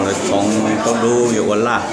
Txhoov taub dub yuav ua laj.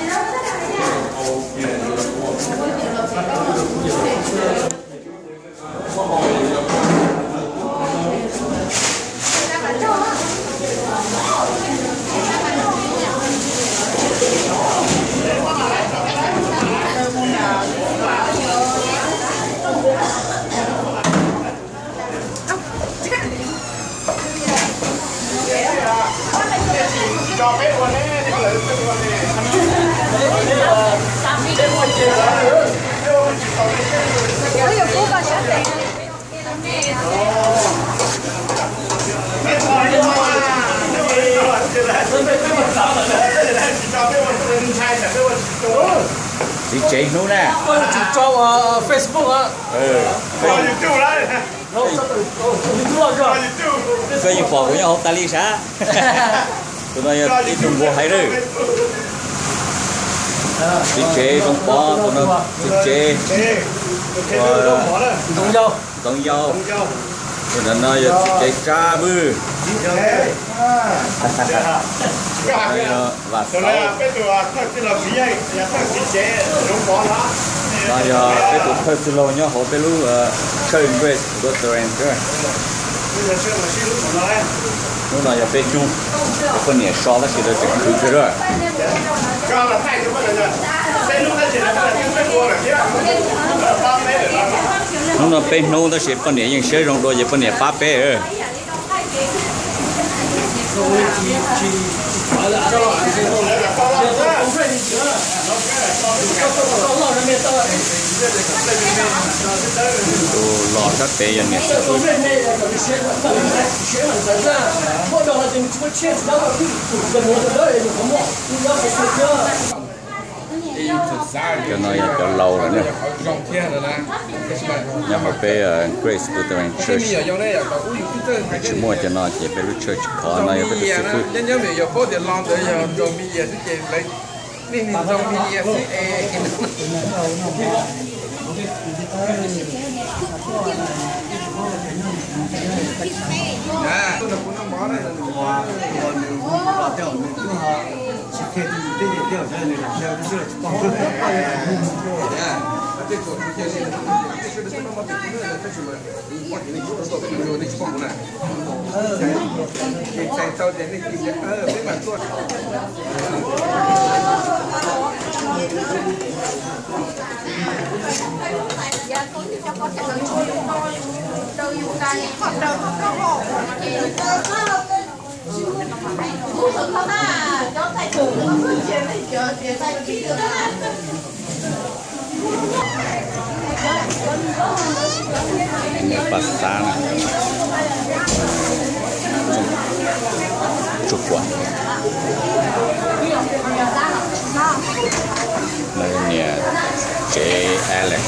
Txiv tsev hnub na. Koj yuav pom kuv nyob hauv tas li sav. Tus no yog ib tug npua hais lawm. Txiv tsev Zoov Pov, tus no txiv tsev Ntxoov Yau. Tus ntawm no yog txiv tsev Tsab Vwj. Vam Xauv. No yog peb tus thawj txwj laug nyob hauv peb lub Church Grace Lutheran Church. Hnub no yog peb hnub, poj niam so tab sis lawv tseem khwv kawg lawm. Hnub no peb hnub tab sis poj niam yeej siab zoo dua ces poj niam pab peb. Tus los sab pem yog niam Xib Fwb. Cov no yog cov laus lawm na. Nyob hauv peb Grace Lutheran Church. Tsis muaj cov no ces peb lub church khov no yog peb tus Xib Fwb. Niam Paj Xab na, Tsuj Kuam, niam tsev Alex.